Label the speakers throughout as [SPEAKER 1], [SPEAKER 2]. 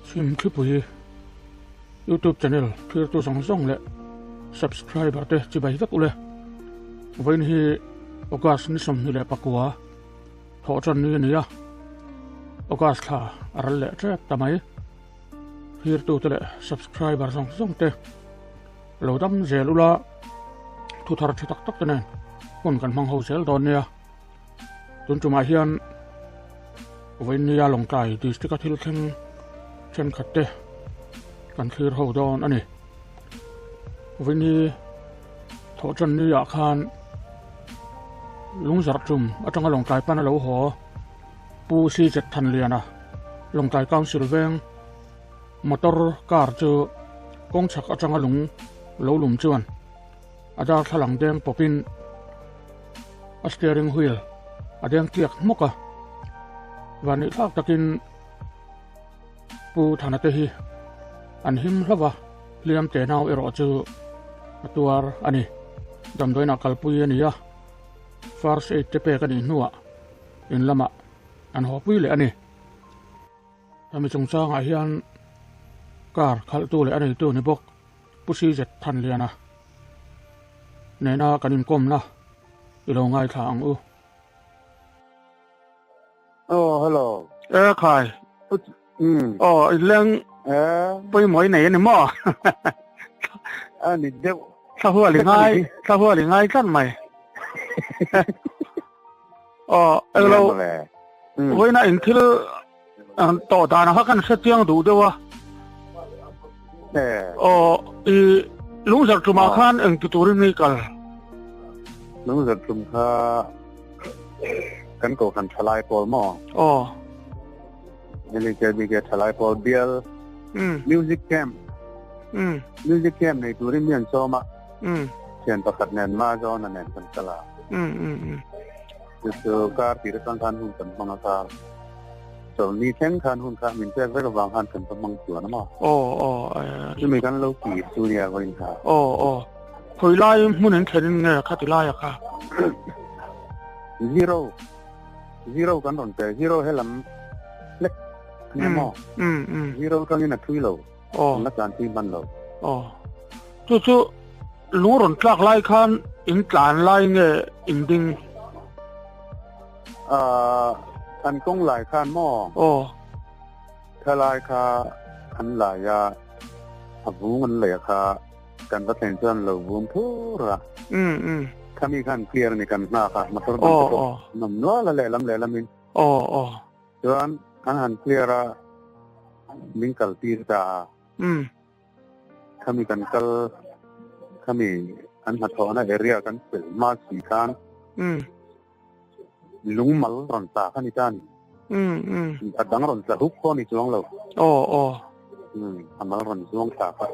[SPEAKER 1] Chhimthlipui YouTube channel thirtu zawng zawng leh subscriber te chibai vek ule. Vawiin hi August ni 29 thawh tan ni a ni a, August thla a ral leh tep ta mai. Thirtu te leh subscriber zawng zawng te lo dam zel ula thu thar tha tak tak te nen hun kan hmang ho zel dawn nia. Tun tumah hian Vawinia Lawngtlai District a thil thleng thenkhat te kan thlir ho dawn a ni. Vawiini thawhtan ni ah khan Lungzarh tum atanga Lawngtlai pan a lo haw Pu Si Chet Thanliana Lawngtlai Council veng motor car chu kawng chhak atanga lung lo lum chuan A darthlalang deng pawpin a steering wheel a deng tliak hmawk a, vanneih thlak takin Pu Thana te hi an him hlauh a, hliam te nau erawh chu a tuar a ni. Damdawiinah kalpui a ni a, first aid te pek a nih hnuah in lamah an haw pui leh a ni. Hemi chungchangah hian car khalhtu leh a neitu ni bawk Pu CZ Thanliana nena kan inkawmna i lo ngaithla ang u.
[SPEAKER 2] Oh, hello.
[SPEAKER 1] E khai.
[SPEAKER 2] Um.
[SPEAKER 1] Oh, i leng
[SPEAKER 2] Eh,
[SPEAKER 1] pawimawh i nei a ni maw?
[SPEAKER 2] a ni deuh.
[SPEAKER 1] Thla hual i ngai, thla hual i ngai tlat mai. Oh, englo. Vawiina in thil tawh dan kha kan hre chiang duh deuh a. Aw, i lungzar tumah khan eng ti turin nge i kal?
[SPEAKER 2] Lungzar tum kha kan kohhran thalai pawl maw?
[SPEAKER 1] Aw.
[SPEAKER 2] LHLBK thalai pawl bial music camp. Music camp nei turin mi an sawm a. Thian pakhat nen Mazawna nen kan kal a. Chu chu kar tih atang khan hun kan hmang a kha. Chawlhni thleng khan hun kha min pek vek avang khan kan va hmang chuan a maw?
[SPEAKER 1] Aw aw.
[SPEAKER 2] Chumi kan lo ti chu nia vawiin kha.
[SPEAKER 1] Aw aw. Khawi lai hmun in thlen in nge kha ti lai a kha?
[SPEAKER 2] Zero. Zero kan rawn pe. Zero he lam hlek nia maw? Zero tangin a thui lo.
[SPEAKER 1] Aw.
[SPEAKER 2] An la tlan thui hman lo.
[SPEAKER 1] Aw. Chu chu lung rawn tlak lai khan in tlan lai nge in ding?
[SPEAKER 2] Ahh an kawng lai khan maw?
[SPEAKER 1] Aw.
[SPEAKER 2] Thalai kha an lai a, a vung an lei kha kan va thlen chuan lo vum phur a.
[SPEAKER 1] Um um.
[SPEAKER 2] Khami khan clear a ni kan nghak a, motor dang te pawh nawm nual a lehlam lehlam in.
[SPEAKER 1] Aw aw.
[SPEAKER 2] Chuan an han clear a, min kal tir ta a.
[SPEAKER 1] Um.
[SPEAKER 2] Khami kan kal, khami an hnathawhna area kan fel hma si khan lungmal rawn tla kha ni ta a ni. A dang rawn tla huk pawh a ni chuang lo.
[SPEAKER 1] Aw aw.
[SPEAKER 2] A mal rawn zuang thla kha.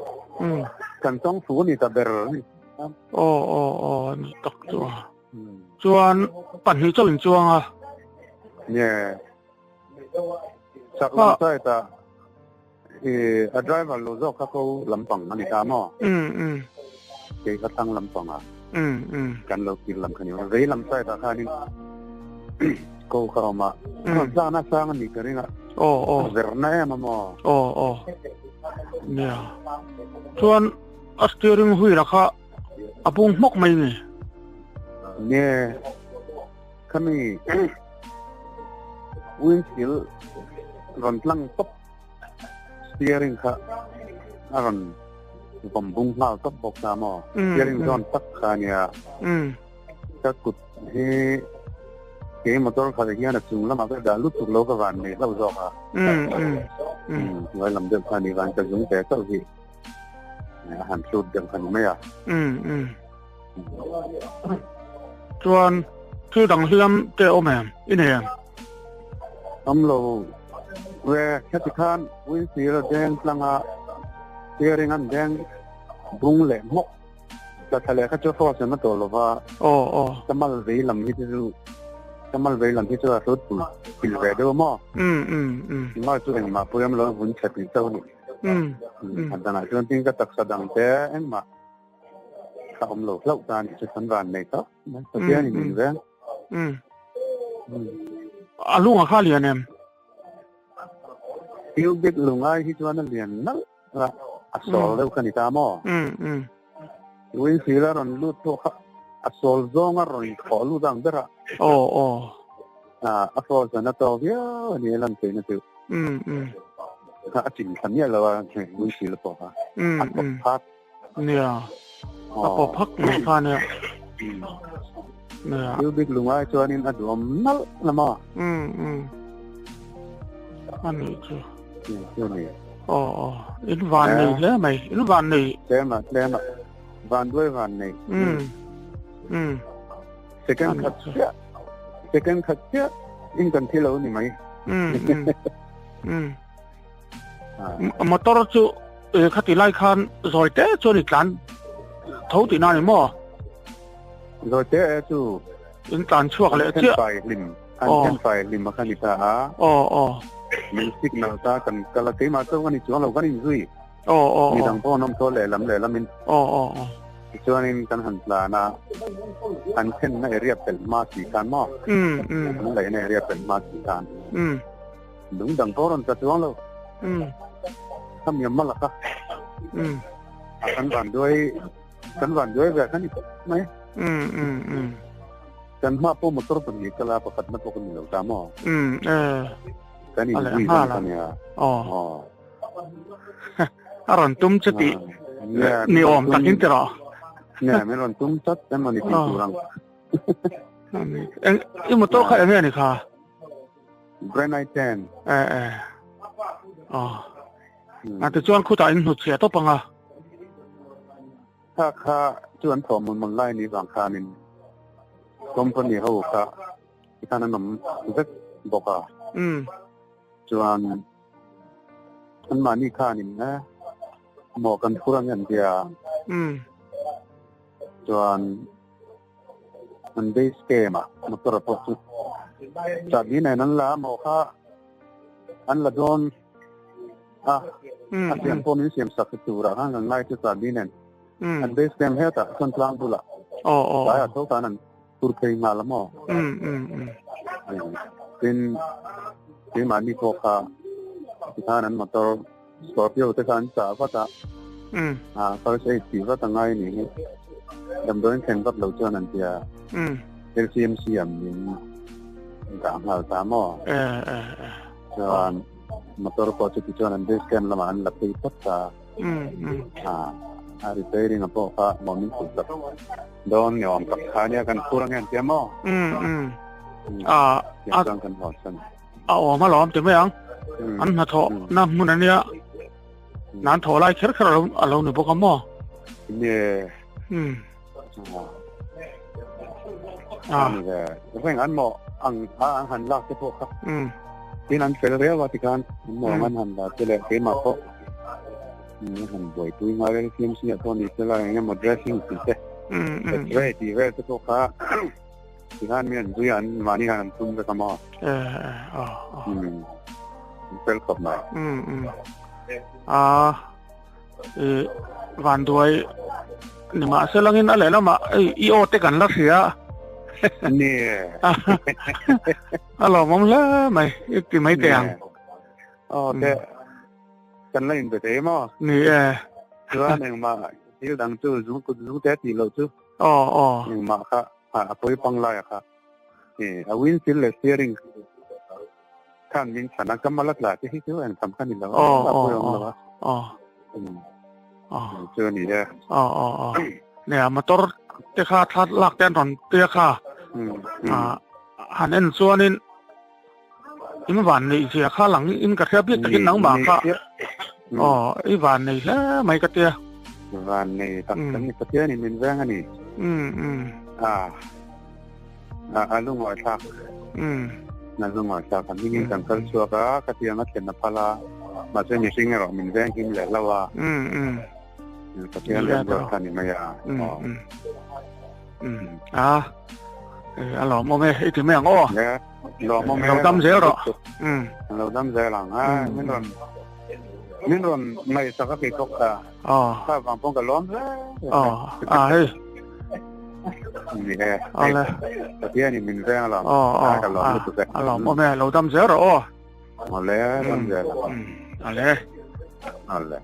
[SPEAKER 2] Kan tawng fu a ni ta ber a ni.
[SPEAKER 1] Aw aw aw a ni tak chu a. Chuan pahnih chauh in chuang a.
[SPEAKER 2] Nge. Chak lam side ah. I a driver lo zawk kha ko lampang a ni ta maw?
[SPEAKER 1] Um um.
[SPEAKER 2] Kei kha thlang lampang a.
[SPEAKER 1] Um um.
[SPEAKER 2] Kan lo kir lam kha ni. Vei lam side ah khanin ko kha awm a. Um. Zan a sang a ni ka ring a.
[SPEAKER 1] Aw aw.
[SPEAKER 2] Verna em a maw?
[SPEAKER 1] Aw aw. Nia. Chuan a steering wheel a kha a bung hmawk mai ni.
[SPEAKER 2] Nge. Khami windshield rawn tlang tawp. Steering kha a rawn vawm bung nghal tawp bawk ta maw? Steering zawn tak kha a nia. Ka kut hi kei motor khalh hian a chung lamah ka dah lutuk lo ka van nei hlauh zawk a. Hnuai lam deuh kha a ni van ka zung ve chauh hi a han hlut deuh kha ni mai a.
[SPEAKER 1] Chuan thil dang hliam te a awm em? I nei em?
[SPEAKER 2] Awm lo ve, heti khan windshield a deng tlang a, steering an deng bung leh hmawk. Tla thla leh kha chu force em a tawh lo va.
[SPEAKER 1] Aw aw.
[SPEAKER 2] Ka mal vei lam hi chu ka mal vei lam hi chu a hlut pul pil ve deuh maw?
[SPEAKER 1] Um um um.
[SPEAKER 2] Engmah chu engmah pawh i awm lo a vun chhe pil chauh a ni.
[SPEAKER 1] Um um.
[SPEAKER 2] A dangah chuan tin ka taksa dang te engmah Ka awm lo hlauh ta a nih chu kan van nei tawh mai. Pathian in min veng.
[SPEAKER 1] A lunga kha lian em?
[SPEAKER 2] Cubic lungai hi chuan a lian nalh a, a sawl deuh kha ni ta maw? Windshield a rawn lut pawh kha a sawl zawng a rawn thlawh lut ang ber a.
[SPEAKER 1] Aw aw.
[SPEAKER 2] A force an a tawk viau a ni a lan theihna chu. Kha a chin thla miah lo a windshield pawh kha. A pawp phak.
[SPEAKER 1] Nia. A pawp phak mai kha nia. Nia.
[SPEAKER 2] Cubic lungai chuanin a duhawm nalh la maw?
[SPEAKER 1] A nih chu. Aw aw. In van nei hle mai. In van nei.
[SPEAKER 2] Tlem a tlem a. Van duai van nei. Second khat chiah. Second khat chiah in kan thi lo ni mai.
[SPEAKER 1] Motor chu khati lai khan zawi te chuan i tlan tho tihna a ni maw?
[SPEAKER 2] Zawi te e chu.
[SPEAKER 1] In tlan chhuak leh chiah.
[SPEAKER 2] An then fai hlim a kha ni ta a.
[SPEAKER 1] Aw aw.
[SPEAKER 2] Min signal ta kan kal a keimah chauh ka ni chuang lo kan inzui.
[SPEAKER 1] Aw aw.
[SPEAKER 2] Midang pawh an awm tawh lehlam lehlam in.
[SPEAKER 1] Aw aw aw.
[SPEAKER 2] Tichuanin kan han tlan a, an thenna area pelh hma si khan maw?
[SPEAKER 1] Um um.
[SPEAKER 2] An laihna area pelh hma si khan.
[SPEAKER 1] Um.
[SPEAKER 2] Lung dang pawh rawn tla chuang lo.
[SPEAKER 1] Um.
[SPEAKER 2] Ka miam malak a.
[SPEAKER 1] Um.
[SPEAKER 2] A kan van duai kan van duai ve kha ni tawp mai.
[SPEAKER 1] Um um um.
[SPEAKER 2] Kan hma pawh motor pahnih kal a, pakhat na pawh ka ni lo ta maw?
[SPEAKER 1] Um e.
[SPEAKER 2] Kan inzui vang kha nia.
[SPEAKER 1] Aw. Aw. A rawn tum che tih ni awm takin ti rawh.
[SPEAKER 2] Nia, min rawn tum chat emaw ni tih tur ang.
[SPEAKER 1] I motor kha enge ni kha?
[SPEAKER 2] Grand i10.
[SPEAKER 1] E e. Aw. A tichuan khutah in hnutchhiah tawp ang a.
[SPEAKER 2] Kha kha chu an thawh mawn mawn lai ni vang khanin company ho kha tikhan an awm vek bawk a. Chuan anmahni khanin e maw kan phur ang em tia chuan an base camp ah motor pawh chu chahbi nen an la a maw kha an la dawn a a siam pawh min siam sak tur ah khan kan ngai chu chahbi nen an base camp hetah chuan tlang bulah tlaiah tho khan an tur phei nghal a maw tin keimahni pawh kha tikhan an motor Scorpio te kha an chah vat a first aid tih vat a ngai a nih hi damdawiin thlen vat lo chuan an tia LCMC ah min dah nghal ta maw chuan motor pawh chuti chuan an base camp lamah an la phei phawt ta a repairing a pawh kha maw min put tak dawn ni awm tak kha nia kan phur ange an tia maw
[SPEAKER 1] a
[SPEAKER 2] chuan kan haw san
[SPEAKER 1] a awm alawm ti mai ang an hnathawh na hmun ania nan thawh lai kher kher a lo ni bawk a maw
[SPEAKER 2] ne a ni ve reng an maw ang a an han lak te pawh kha tin an fel reu a tikhan an maw an han la te leh keimah pawh an han buaipui ngai rel film si ah pawh ni sela eng emaw dressing tih te x-ray tih vel te pawh kha tikhan mi an zui a an mahni khan an tum vek a maw fel khawp mai
[SPEAKER 1] a van duai ni mahse langin a lehlamah hei i aw te kan la hria
[SPEAKER 2] ni
[SPEAKER 1] a lawmawm hle mai i ti mai teh ang
[SPEAKER 2] aw te kan la inbe thei maw
[SPEAKER 1] ni e
[SPEAKER 2] chuan engmah thil dang chu zung kut zung te tih loh chu
[SPEAKER 1] aw aw
[SPEAKER 2] engmah kha a pawi pang lai a kha a windshield leh steering Khan min chhan a, ka mal a tla te hi chu eng tham kha ni lo a, a pawi awm lo a. Chu a ni e.
[SPEAKER 1] Aw aw aw. Nia motor te kha thla lak te an rawn tia kha. Han en chuanin in van neih zia kha lang in ka hria bik takin nangmah kha. Aw i van nei hle mai ka tia.
[SPEAKER 2] Van nei tak kan ni Pathian in min veng a ni. A lungawi thlak. A lungawi thlak. A hmingin kan kal chhuak a, ka tiang a thlen a phal a, mahse mihring erawh min veng him leh hlauh a. Pathian rem ruat kha ni mai a.
[SPEAKER 1] A, a lawmawm e, i ti mai ang aw.
[SPEAKER 2] Lawmawm e.
[SPEAKER 1] Lo dam zel rawh.
[SPEAKER 2] Lo dam zel ang. A, min rawn min rawn ngaihsak a kei bawk ta. Kha vang pawh ka lawm hle.
[SPEAKER 1] A, hei.
[SPEAKER 2] Ni e.
[SPEAKER 1] Awle.
[SPEAKER 2] Pathian in min veng alawm.
[SPEAKER 1] Aw, aw.
[SPEAKER 2] Ka lawm lutuk e.
[SPEAKER 1] A lawm awm e, lo dam zel rawh aw.
[SPEAKER 2] Awle dam zel ang.
[SPEAKER 1] Awle.
[SPEAKER 2] Awle.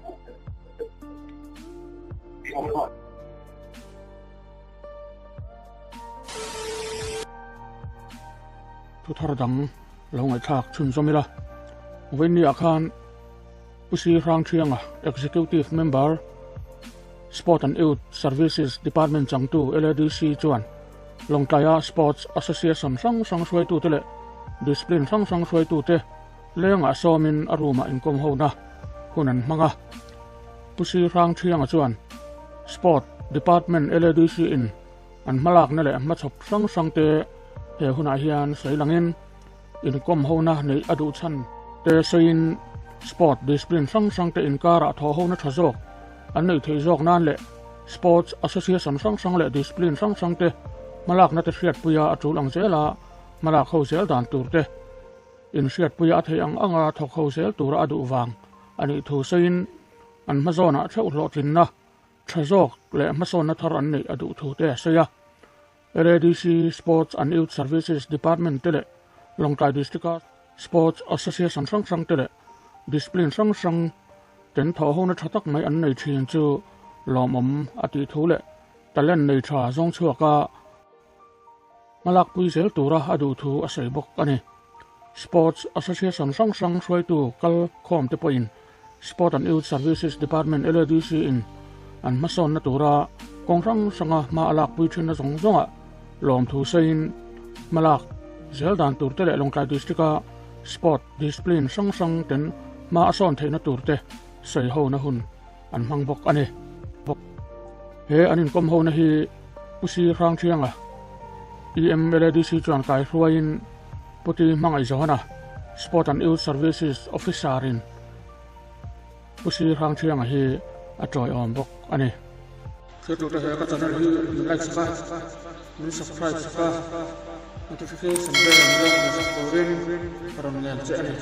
[SPEAKER 1] Thu thar dang lo ngaihthlak chhunzawm ila. Vawiinni ah khan Pu Si Hrangthianga, Executive Member, Sport and Youth Services Department changtu LADC chuan Lawngtlaia Sports Association hrang hrang hruaitute leh Discipline hrang hrang hruaitute lengah sawmin a room-ah inkawm hona hun an hmang a. Pu Si Hrangthianga chuan Sport Department LADC in an hmalakna leh hmachhawp hrang hrangte he hunah hian sawi langin inkawm hona neih a duh chhan te sawiin sport discipline hrang hrangte inkarah thawh hona tha zawk an neih theih zawk nan leh sports association hrang hrang leh discipline hrang hrangte hmalakna te hriatpuia a tul ang zela hmalak ho zel dan tur te inhriatpuia a theih ang anga thawk ho zel tura a duh vang a nih thu sawiin an hmazawnah theuh hlawhtlinna tha zawk leh hmasawnna thar an neih a duh thu te a sawi a. LADC Sports and Youth Services Department te leh Lawngtlai District-a Sports Association hrang hrang te leh Discipline hrang hrang ten thawhhona tha tak mai an nei thin chu lawmawm a tih thu leh talent nei tha zawng chhuaka hmalakpui zel tura a duh thu a sawi bawk a ni. Sports Association hrang hrang hruaitu kal khawm te pawhin Sport and Youth Services Department, LADC, in an hmasawnna tura kawng hrang hranga hma a lakpui thinna zawng zawngah lawmthu sawiin hmalak zel dan tur te leh Lawngtlai District-a Sport Discipline hrang hrang ten hma a sawn theihna tur te sawi hona hun an hmang bawk a ni. He an inkawm hona hi Pu Si Hrangthianga, EMLADC chuan kaihruaiin Pu Ti Hmangaihzawhana, Sport and Youth Services Officer-in Pu Si Hrangthianga hi a tawiawm bawk a ni. Thiltute he ka channel hi min like sak a, min subscribe sak a, notification bell min lo hmu sak turin ka rawn ngen che a ni.